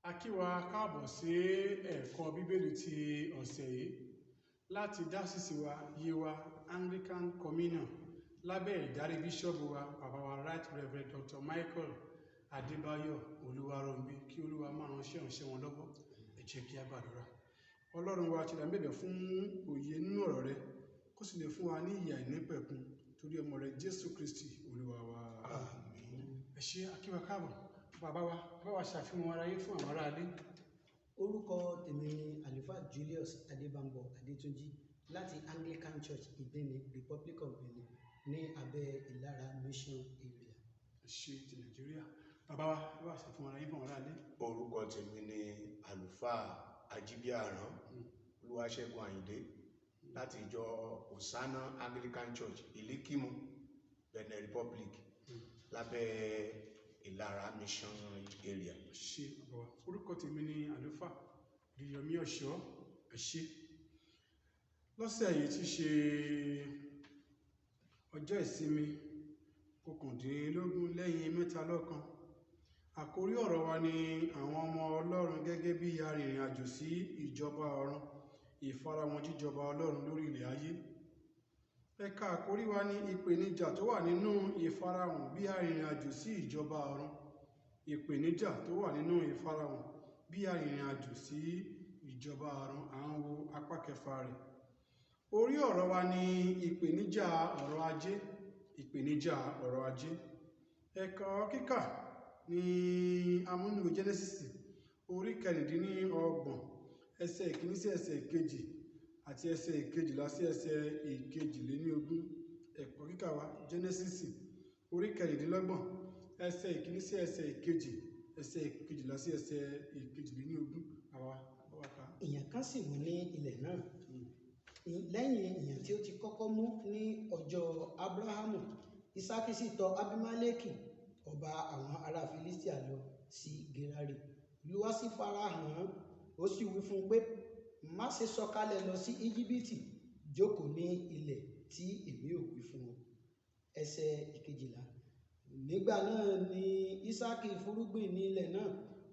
A kí wa káàbọ̀ sí ẹ̀kọ́ Bíbélì ti ọ̀sẹ̀ yìí láti dásìsì wa Yewa Anglican Communion lábẹ́ ìdarí bíṣọ́ọ̀bù wa, bàbá wa, Right Reverend Dr. Michael Adébáyọ̀ Olúwarónbí. Kí Olúwa máa ránṣẹ́ ìránṣẹ́ wọn lọ́wọ́. Ẹ jẹ́ kí a gbàdúrà. Ọlọ́run wa, tilẹ̀ ń bẹ̀bẹ̀ fún òye nínú ọ̀rọ̀ rẹ, kó sì lè fún wa ní ìyè àìnípẹ̀kun, torí ọmọ rẹ, Jésù Kristi Olúwa wa. Àmín. Ẹ ṣé. A kí wa káàbọ̀. Bàbá wa, bá wa ṣàfihàn ara yín fún àwọn aráalé. Orúkọ tèmi ni Àlùfáà Julius Adébámbọ̀ Adétúnjì láti Anglican Church, Ìbíní, Republic of Benin, ní abẹ́ Ìlara Mission Area. Ẹ ṣé. Ti Nàìjíríà, bàbá wa, bá wa ṣàfihàn ara yín fún àwọn aráalé. Orúkọ tèmi ni Àlùfáà Ajíbíàrán Olúwaṣẹ́gun Àyìndé láti ìjọ Hosanna Anglican Church, Ìlíkìmù, Benin Republic, lábẹ́ Ìlara Mission Area. Ẹ ṣé, bàbá wa. Orúkọ tèmi ni Àlùfáà Ríyọmí Ọ̀ṣọ́. Ẹ ṣé. Lọ́sẹ̀ yìí ti ṣe ọjọ́ ìsinmi 19 lẹ́yìn mẹ́ta lọ́kan, àkórí ọ̀rọ̀ wa ni àwọn ọmọ Ọlọ́run gẹ́gẹ́ bí arìnrìn àjò sí ìjọba ọ̀run, ìfarahàn jíjọba Ọlọ́run lórí ilẹ̀ ayé. Ẹ̀ka àkórí wa ní ìpèníjà tó wà nínú ìfarahàn bí arìnrìn àjò sí ìjọba ọ̀run. Ìpèníjà tó wà nínú ìfarahàn bí arìnrìn àjò sí ìjọba ọ̀run, à ń wo apá kẹfà rẹ̀. Orí ọ̀rọ̀ wa ní ìpèníjà ọrọ̀ ajé. Ìpèníjà ọrọ̀ ajé. Ẹ̀kọ́ kíkà ní amúnú Genesis orí 26, ẹsẹ̀ 1 sí ẹsẹ̀ 2 àti ẹsẹ̀ 12 sí ẹsẹ̀ 22. Ẹ̀kọ́ kíkà wa, Genesis orí 26, ẹsẹ̀ 1 sí ẹsẹ̀ 2, ẹsẹ̀ 12 sí ẹsẹ̀ 22. Àwa bá wa kà. Ìyàn kan sì mú ní ilẹ̀ náà lẹ́yìn ìyàn tí ó ti kọ́kọ́ mú ní ọjọ́ Abrahamu. Isaki sì tọ̀ Abimeleki, ọba àwọn ará Filistia, lọ sí Gerari. Olúwa sì farahàn án, ó sì wí fún un pé, "Má ṣe sọ̀kalẹ̀ lọ sí Íjíbítì; jókòó ní ilẹ̀ tí èmi ò wí fún ọ." Ẹsẹ̀ 12. Nígbà náà ni Isaki fúrúgbìn ní ilẹ̀ náà,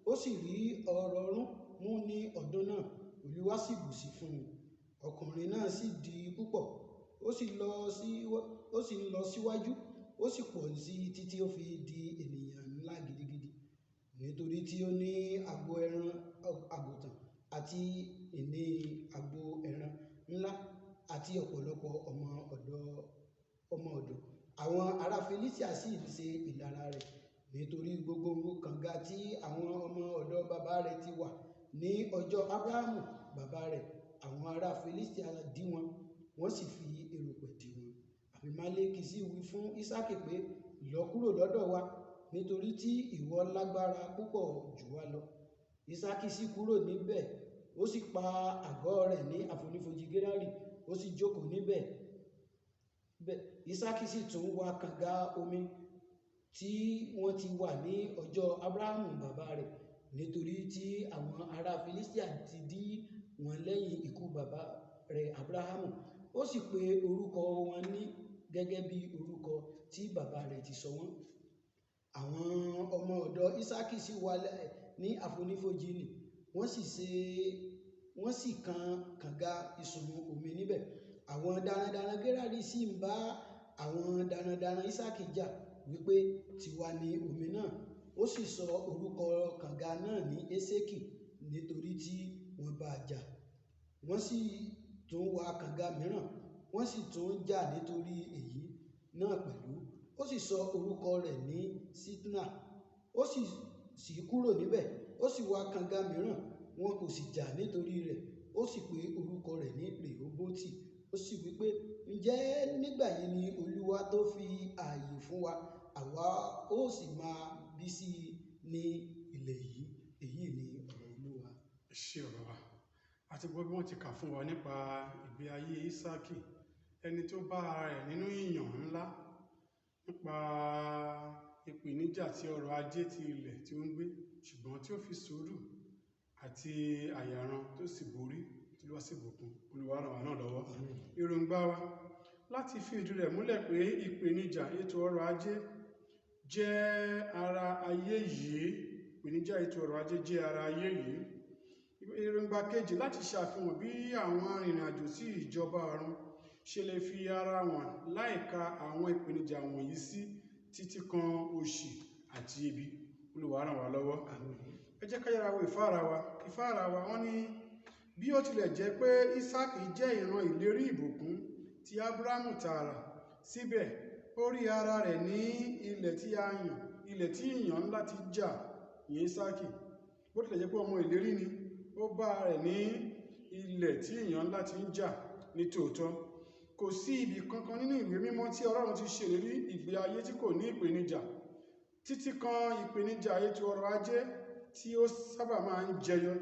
ó sì rí ọrọọrún mú ní ọdún náà. Olúwa sì bùsí fún un. Ọkùnrin náà sì di púpọ̀, ó sì ń lọ síwájú, ó sì pọ̀ sí i títí ó fi di ènìyàn ńlá gidigidi, nítorí tí ó ní agbo ẹran àgùntàn àti ìní agbo ẹran ńlá àti ọ̀pọ̀lọpọ̀ ọmọ ọ̀dọ̀. Àwọn ará Filistia sì ń ṣe ìlara rẹ̀ nítorí gbogbo kànga tí àwọn ọmọ ọ̀dọ̀ bàbá rẹ̀ ti wà ní ọjọ́ Abrahamu bàbá rẹ̀, àwọn ará Filistia dí wọn, wọ́n sì fi erùpẹ̀ dí wọn. Abimeleki sì wí fún Isaki pé, "Lọ kúrò lọ́dọ̀ wa, nítorí tí ìwọ lágbára púpọ̀ jù wá lọ." Isaki sì kúrò níbẹ̀, ó sì pa àgọ́ rẹ̀ ní àfonífojì Gerari, ó sì jókòó níbẹ̀. Isaki sì tún wá kànga omi tí wọ́n ti wà ní ọjọ́ Abrahamu bàbá rẹ̀, nítorí tí àwọn ará Filistia ti dí wọn lẹ́yìn ikú bàbá rẹ̀ Abrahamu. Ó sì pe orúkọ wọn ní gẹ́gẹ́ bí orúkọ tí bàbá rẹ̀ ti sọ wọ́n. Àwọn ọmọ ọ̀dọ̀ Isaki sì wà ní àfonífojì nì, wọ́n sì kan kànga ìsun omi níbẹ̀. Àwọn darandaran Gerari sì ń bá àwọn darandaran Isaki jà wípé, "Tiwa ni omi náà." Ó sì sọ orúkọ kànga náà ní Eseki, nítorí tí wọ́n bá jà. Wọ́n sì tún wá kànga mìíràn, wọ́n sì tún jà nítorí èyí náà pẹ̀lú. Ó sì sọ orúkọ rẹ̀ ní Sitna. Ó sì ṣí kúrò níbẹ̀, ó sì wá kànga mìíràn, wọn kò sì jà nítorí rẹ̀. Ó sì pe orúkọ rẹ̀ ní Rehoboti. Ó sì wí pé, "Ǹjẹ́ nígbà yìí ni Olúwa tó fi ààyè fún wa, àwa ó sì máa bí sí i ní ilẹ̀ yìí?" Èyí ni ọ̀rọ̀ Olúwa. Ẹ ṣé, ọ̀rọ̀ wa. Àti gbọ́ bí wọ́n ti kà fún wa nípa ìgbé ayé Ísákì, ẹni tó bá ara rẹ̀ nínú ìyàn ńlá nípa ìpèníjà tí ọrọ̀ ajé ti ilẹ̀ tí ó ń gbé, ṣùgbọ́n tí ó fi sùúrù àti àyàrán tó sì borí, tí Olúwa sì bùkún. Olúwa ràn wá náà lọ́wọ́. Èròǹgbà wa láti fi ìdí rẹ̀ múlẹ̀ pé ìpèníjà ètò ọrọ̀ ajé jẹ́ ara ayé yìí. Ìpèníjà ètò ọrọ̀ ajé jẹ́ ara ayé yìí. Èròǹgbà kejì, láti ṣàfihàn bí àwọn arìnrìn-àjò sí ìjọba ọ̀run ṣe lè fi ara wọn láìka àwọn ìpèníjà wọ̀nyí sí, títí kan òṣì àti ebi. Olúwa ràn wá lọ́wọ́. Ẹ jẹ́ ká yára wo ìfáàrà wa. Ìfáàrà wa, wọ́n ní bí ó tilẹ̀ jẹ́ pé Ísákì jẹ́ ìran ìlérí ìbùkún ti Ábúráhámù tààrà, síbẹ̀ ó rí ara rẹ̀ ní ilẹ̀ tí a yàn, ilẹ̀ tí ìyàn ńlá ti jà, ìyẹn Ísákì. Bó tilẹ̀ jẹ́ pé ọmọ ìlérí ni, ó bá ara rẹ̀ ní ilẹ̀ tí ìyàn ńlá ti ń jà ní tòótọ́. Kò sí ibì kankan nínú ìwé mímọ́ tí Ọlọ́run ti ṣèlérí ìgbé ayé tí kò ní ìpèníjà, títí kan ìpèníjà ètò ọrọ̀ ajé tí ó sábà máa ń jẹyọ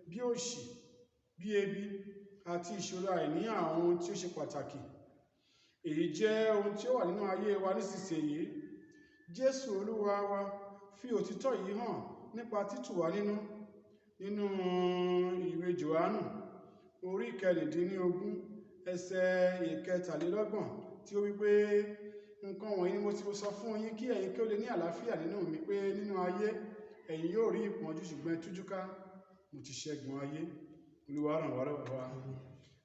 bí òṣì, bí ebi àti ìṣòro àìní àwọn ohun tí ó ṣe pàtàkì. Èyí jẹ́ ohun tí ó wà nínú ayé wa nísinsìnyí. Jésù Olúwa wa fi òtítọ́ yìí hàn nípa títù wá nínú nínú ìwé Jòhánù orí 16 ẹsẹ̀ 23, tí ó wí pé, nǹkan wọ̀nyí ni mo ti sọ fún yín kí ẹ̀yin kí ó lè ní àlàáfíà nínú mi, pé nínú ayé ẹ̀yin yóò rí ìpọ́njú, ṣùgbọ́n ẹ tújú ká, mo ti ṣẹ́gun ayé. Olúwa ràn wá lọ́wọ́ wa.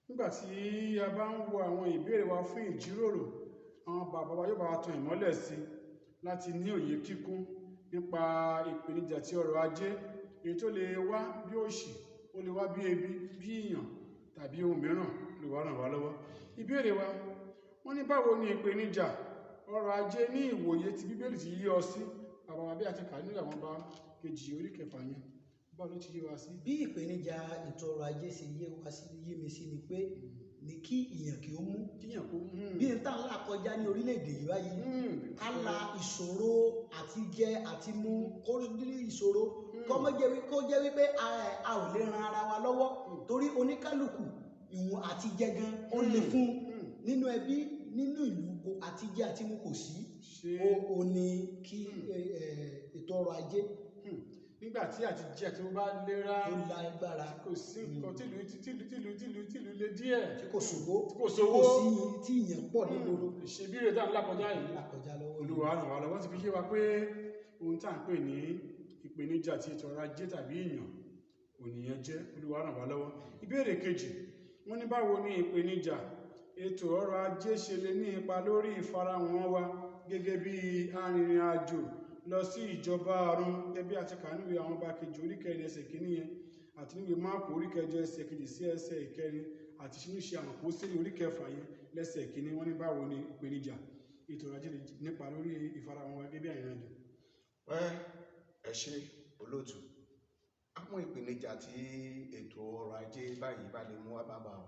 Nígbà tí a bá ń wo àwọn ìbéèrè wa fún ìjíròrò, àwọn bàbá wa yóò bá wa tan ìmọ́lẹ̀ sí láti ní òye kíkún nípa ìpèníjà tí ọrọ̀ ajé, èyí tó lè wá bí òṣì, ó lè wá bí ebi, bí ìyàn tàbí ohun mìíràn. Olúwa ràn wá lọ́wọ́. Ìbéèrè wa, wọ́n ní báwo ni ìpèníjà ọrọ̀ ajé ní ìwòye tí Bíbélì ti yí ọ sí? Bàbá wa, bí a ti kà nínú àwọn bá kejì orí 6 yẹn, báwo ló ti yé wa sí? Bí ìpèníjà ètò ọrọ̀ ajé ṣe yé wa sí, yé mi sí ni pé ní kí ìyàn kí ó mú kíyàn kó bí n tá ńlá kọjá ní orílẹ̀-èdè yìí báyìí, ká la ìṣòro àti jẹ àti mu, kó ní ìṣòro kó mọ́ jẹ́ kó jẹ́ wípé a ò lè ran ara wa lọ́wọ́, torí oníkálukú ìwọ̀n àti jẹ gan ó le fún nínú ẹbí, nínú ìlú, kò àti jẹ àti mu kò sí. Ṣe ó ní kí ètò ọrọ̀ ajé nígbà tí àti jẹ àti mo bá lera tó lágbára, kò sí nǹkan tìlú tìlú tìlú tìlú tìlú lé díẹ̀, tí kò sówó, tí kò sówó, kò sí tí ìyẹn pọ̀ nígboro ìṣebíire tá à ń là kọjá yìí. Là kọjá lọ́wọ́ yìí. Olúwa ràn wá lọ́wọ́. Ti fi yé wa pé ohun tá à ń pè ní ìpèníjà ti ètò ọrọ̀ ajé tàbí ìyàn ònìyàn jẹ́. Olúwa ràn wá lọ́wọ́. Ìbéèrè kejì, wọ́n ní báwo ni ìpèníjà ètò ọrọ̀ ajé ṣe lè ní ipa lórí ìfarahàn wa gẹ́gẹ́ bí arìnrìn àjò lọ sí ìjọba ọ̀run, gẹ́gẹ́ bí a ti kà níwèé àwọn ọba kejì orí 4 ẹsẹ̀ 1 yẹn, àti níwèé Máàkù orí 8 ẹsẹ̀ 2 sí ẹsẹ̀ 4, àti sínú ìṣe àwọn àpọ́sítélì orí 6 yẹn lẹ́sẹ̀ 1? Wọ́n ní báwo ni ìpèníjà ètò ọrọ̀ ajé lè nípa lórí ìfarahàn wa gẹ́gẹ́ bí arìnrìn àjò? Ẹ ṣe olóòtú. Àwọn ìpèníjà tí ètò ọrọ̀ ajé báyìí bá lè mú wá bàbá o,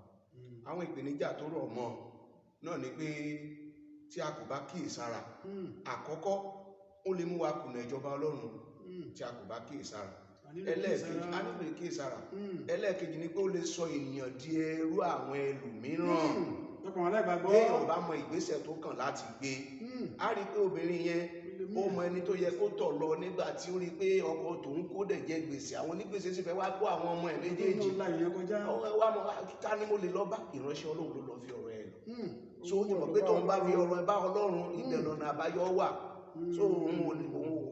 àwọn ìpèníjà tó rọ̀ mọ́ náà ni pé tí a kò bá kíyèsára, àkọ́kọ́, ó lè mú wa kùnà ìjọba Ọlọ́run tí a kò bá kíyèsára. Ẹlẹ́ẹ̀kejì, a nílò kíyèsára. Ẹlẹ́ẹ̀kejì ni pé ó lè sọ ènìyàn di ẹrú àwọn ẹlòmíràn. Lọ́pọ̀ àwọn aláìgbàgbọ́. Téèyàn bá mọ ìgbésẹ̀ tó kàn láti gbé, a rí i pé obìnrin yẹn, ó mọ ẹni tó yẹ kó tọ̀ lọ nígbà tí ó rí i pé ọkọ tòun kó dẹ̀ jẹ gbèsè, àwọn onígbèsè sì fẹ́ wá kó àwọn ọmọ ẹ̀ méjèèjì. Ńlá ìyẹn kọjá. Ọwọ́ wa mọ ta ni mo lè lọ bá? Ìránṣẹ́ Ọlọ́run ló lọ fi ọ̀rọ̀ ẹ̀ lọ. So ó ti mọ̀ pé tóun bá fi ọ̀rọ̀ ẹ̀ bá Ọlọ́run, ibẹ̀ lọ́nà àbáyọ wà. So òun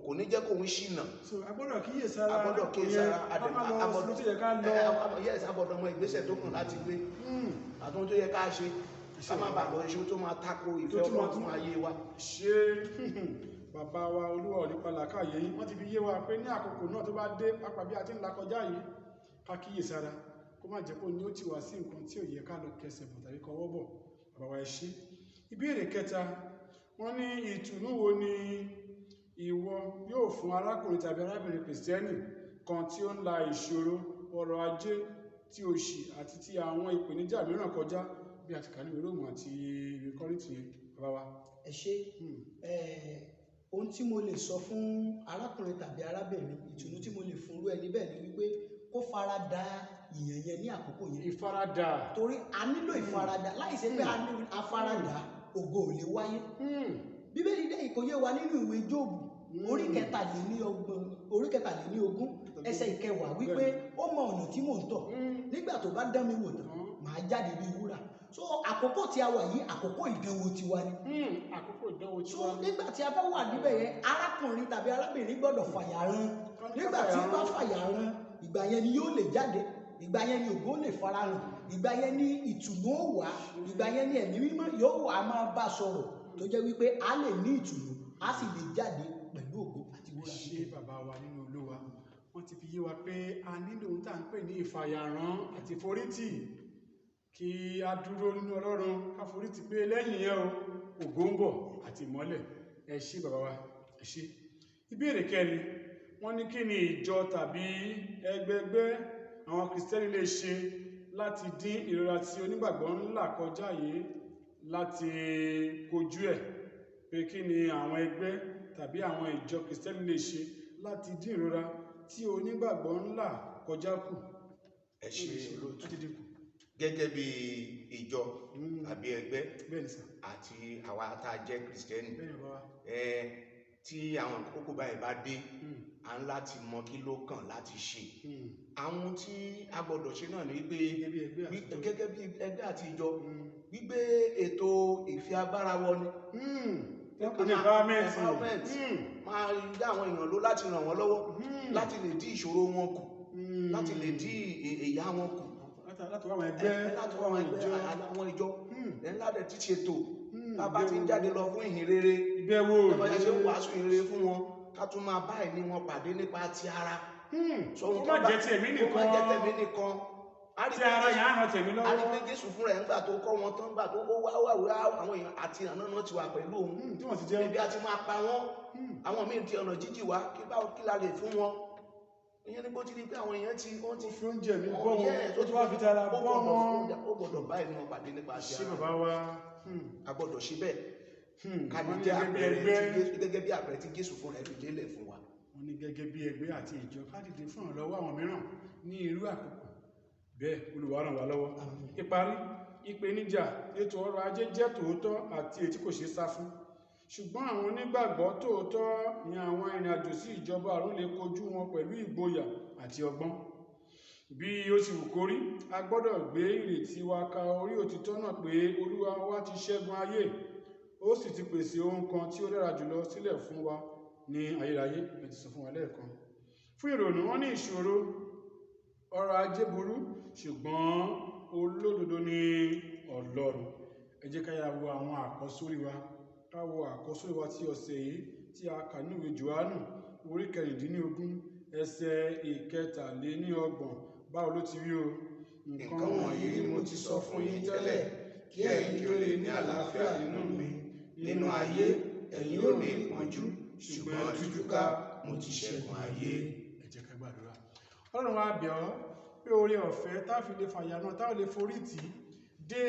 kò ní jẹ́ kóun ṣìnà. So a gbọ́dọ̀ kíyèsára. A gbọ́dọ̀ kíyèsára. Ká má lọ síbi tó yẹ ká lọ. Yes, a gbọ́dọ̀ mọ ìgbésẹ̀ tó kàn láti gbé àtúntò tó yẹ ká ṣe, ká má bàa lọ iṣu tó máa tako ìfẹ́ Tó tún máa Ọlọ́run fún ayé wa. Ṣe bàbá wa, Olúwa ò ní palàkàyè yín. Wọ́n ti fi yé wa pé ní àkókò náà tó bá dé, pápá bí a ti ń là kọjá yìí, ká kíyèsára kó má jẹ́ kó ní ó ti wá sí nǹkan tí ò yẹ ká lọ kẹsẹ̀ bọ̀ tàbí kọwọ́ bọ̀. Bàbá wa, ẹ ṣé. Ìbéèrè kẹta, wọ́n ní ìtùnú wo ni ìwọ yóò fún arákùnrin tàbí arábìnrin kìrìsìtẹ́nì kan tí ó ń la ìṣòro ọrọ̀ ajé, tí òṣì àti ti àwọn ìpèníjà mìíràn kọjá, bí a ti kà ní ìwé Róòmù àti ìwé Kọ́ríńtì yẹn, bàbá wa? Ẹ ṣé. Ohun tí mo lè sọ fún arákùnrin tàbí arábìnrin, ìtùnú tí mo lè fún irú ẹni bẹ́ẹ̀ ni wípé kó fara da ìyàn yẹn ní àkókò yẹn. Ìfaradà. Torí a nílò ìfaradà. Láìsí pé a ní afáradà, ògo ò lè wáyé. Bíbélì dẹ́ ìkòyé wa nínú ìwé Jóòbù orí 33, orí 23, Ẹsẹ̀ ìkẹwàá wípé ó mọ ọ̀nà tí mò ń tọ̀, nígbà tó bá dán mi wò tán, màá jáde bí wúrà. So àkókò tí a wà yìí, àkókò ìdánwò tiwa ni. Àkókò ìdánwò So tiwa ni. nígbà tí a bá wà níbẹ̀ yẹn, arákùnrin tàbí arábìnrin gbọ́dọ̀ fàyà rán. Nígbà tí ó bá fàyà rán, ìgbà yẹn ni yóò lè jáde, ìgbà yẹn ni ògo lè farahàn, ìgbà yẹn ni ìtùnú ó wà, ìgbà yẹn ni ẹ̀mí mímọ́ yóò wà máa bá sọ̀rọ̀, tó jẹ́ wípé a lè ní ìtùnú, a sì lè jáde pẹ̀lú ògo àti wúrà. Ṣé bàbá wa nínú Olúwa, wọ́n ti fi yé wa pé a nílò ohun tá à ń pè ní ìfàyàrán àti forítì, kí a dúró nínú Ọlọ́run, ká forítì pé lẹ́yìn yẹn o, ògo ń bọ̀ àti ìmọ́lẹ̀. Ẹ ṣé bàbá wa, ẹ ṣé. Ìbéèrè kẹrin, wọ́n ní kí ni ìjọ tàbí ẹgbẹgbẹ́ àwọn Kìrìsìtẹ́nì lè ṣe láti dín ìrora tí onígbàgbọ́ ń là kọjá yìí, láti kojú ẹ̀? Pé kí ni àwọn ẹgbẹ́ tàbí àwọn ìjọ Kìrìsìtẹ́nì lè ṣe láti dín ìrora tí onígbàgbọ́ ń là kọjá kù? Ẹ ṣé olóòtú. Láti dínkù. Gẹ́gẹ́ bí ìjọ àbí ẹgbẹ́ Bẹ́ẹ̀ ni sà. àti àwa tá a jẹ́ Kìrìsìtẹ́nì, Bẹ́ẹ̀ ni bàbá wa. tí àwọn àkókò báyìí bá dé, à ń láti mọ kí ló kàn láti ṣe. Àwọn tí a gbọ́dọ̀ ṣe náà ni wípé Gẹ́gẹ́ bí ẹgbẹ́ àti ìjọ. Gẹ́gẹ́ bí ẹgbẹ́ àti ìjọ, gbígbé ètò ìfi agbára wọni. Wọ́n pè ní empowerment. Empowerment. Máa dá àwọn èèyàn ló láti ràn wọ́n lọ́wọ́, láti lè dí ìṣòro wọn kù, láti lè dí ìyà wọn kù. Láti wá àwọn ẹgbẹ́, láti wá àwọn ẹgbẹ́ ìjọ. Àwọn ìjọ ẹ̀ ńlá dẹ̀ ti ṣètò Hmm, bàbá ti ń ìbẹ̀wò. jáde lọ fún ìhìn rere, Ìbẹ̀wò. bàbá yẹn ṣe ń wàásù ìhìn rere fún wọn, ká tún máa bá ẹni wọn pàdé nípa ti ara. Sọ ohun Kó tó má bá- jẹ́ ti ẹ̀mí kó má nìkan. jẹ́ tẹ̀mí nìkan. A rí Tí pé ara Jésù- yẹn á ràn tẹ̀mí a rí lọ́wọ́. pé Jésù fúnra ẹ̀ ńgbà tó kọ́ wọn tán, ńgbà tó ó wá wá wá, àwọn èèyàn àti àná náà ti wà pẹ̀lú òun. Tí wọ́n ti jẹun. Ebi a ti máa pa wọ́n. Àwọn míì ti ọ̀nà jíjì wá, kí báwo, kí la lè fún wọn? Ìyẹn ni bó ti di pé àwọn èèyàn ti wọ́n ti Ó fi oúnjẹ mi bọ́ wọn, Yes, ó tún wá fi tara ó bọ́ gbọ́dọ̀ wọn. ó gbọ́dọ̀ bá ẹni wọn pàdé nípa ti Ṣé ara. bàbá wa. A gbọ́dọ̀ ṣe bẹ́ẹ̀, ká lè Wọ́n ní jẹ́ gẹ́gẹ́ bí àpẹẹrẹ ẹgbẹ́. tí Jésù, gẹ́gẹ́ bí àpẹẹrẹ tí Jésù fúnra ẹ̀ fi lélẹ̀ fún wa. Wọ́n ní gẹ́gẹ́ bí ẹgbẹ́ àti ìjọ, ká dìde fún ìrànlọ́wọ́ àwọn mìíràn ní irú àkókò bẹ́ẹ̀. Olúwa ràn wá lọ́wọ́. Ìparí, ìpèníjà ètò ọrọ̀ ajé jẹ́ tòótọ́ àti èyí tí kò ṣeé sá fún, ṣùgbọ́n àwọn onígbàgbọ́ tòótọ́ ní àwọn ìrìn àjò sí ìjọba ọ̀run lè kojú wọn pẹ̀lú ìgboyà àti ọgbọ́n. Bí ó ti wù kó rí, a gbọ́dọ̀ gbé ìrètí wa ka orí òtítọ́ náà pé Olúwa wa ti ṣẹ́gun ayé, ó sì ti pèsè ohun kan tí ó dára jùlọ sílẹ̀ fún wa ní ayérayé. Ẹ ti sọ fún wa lẹ́ẹ̀kan. Fún ìrònú, wọn ní ìṣòro ọrọ̀ ajé burú, ṣùgbọ́n olódodo ni Ọlọ́run. Ẹ jẹ́ ká yà wo àwọn àkọ́sórí wa, ká wo àkọ́sórí wa tí ọ̀sẹ̀ yìí tí a kà ní ìwé Jòhánù orí 16, ẹsẹ̀ 33. Báwo ló ti rí o? Nǹkan wọ̀nyí ni mo ti sọ fún yín tẹ́lẹ̀, kí ẹ̀yin kí ó lè ní àlàáfíà nínú mi. Nínú ayé, ẹ̀yin ó ní ìpọ́njú, ṣùgbọ́n ẹ tújú ká, mo ti ṣẹ́gun ayé. Ẹ jẹ́ ká gbàdúrà. Ọlọ́run wa, bẹ̀ ọ́ pé oore ọ̀fẹ́ tá a fi lè fàyà náà, tá a lè forí tì í dé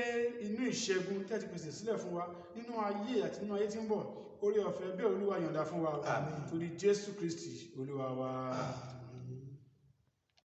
inú ìṣẹ́gun tẹ́ ti pèsè sílẹ̀ fún wa nínú ayé àti nínú ayé tí ń bọ̀, oore ọ̀fẹ́ bẹ́ẹ̀, Olúwa, yọ̀ǹda fún wa. Àmín. Torí Jésù Kristi Olúwa wa. Àmín.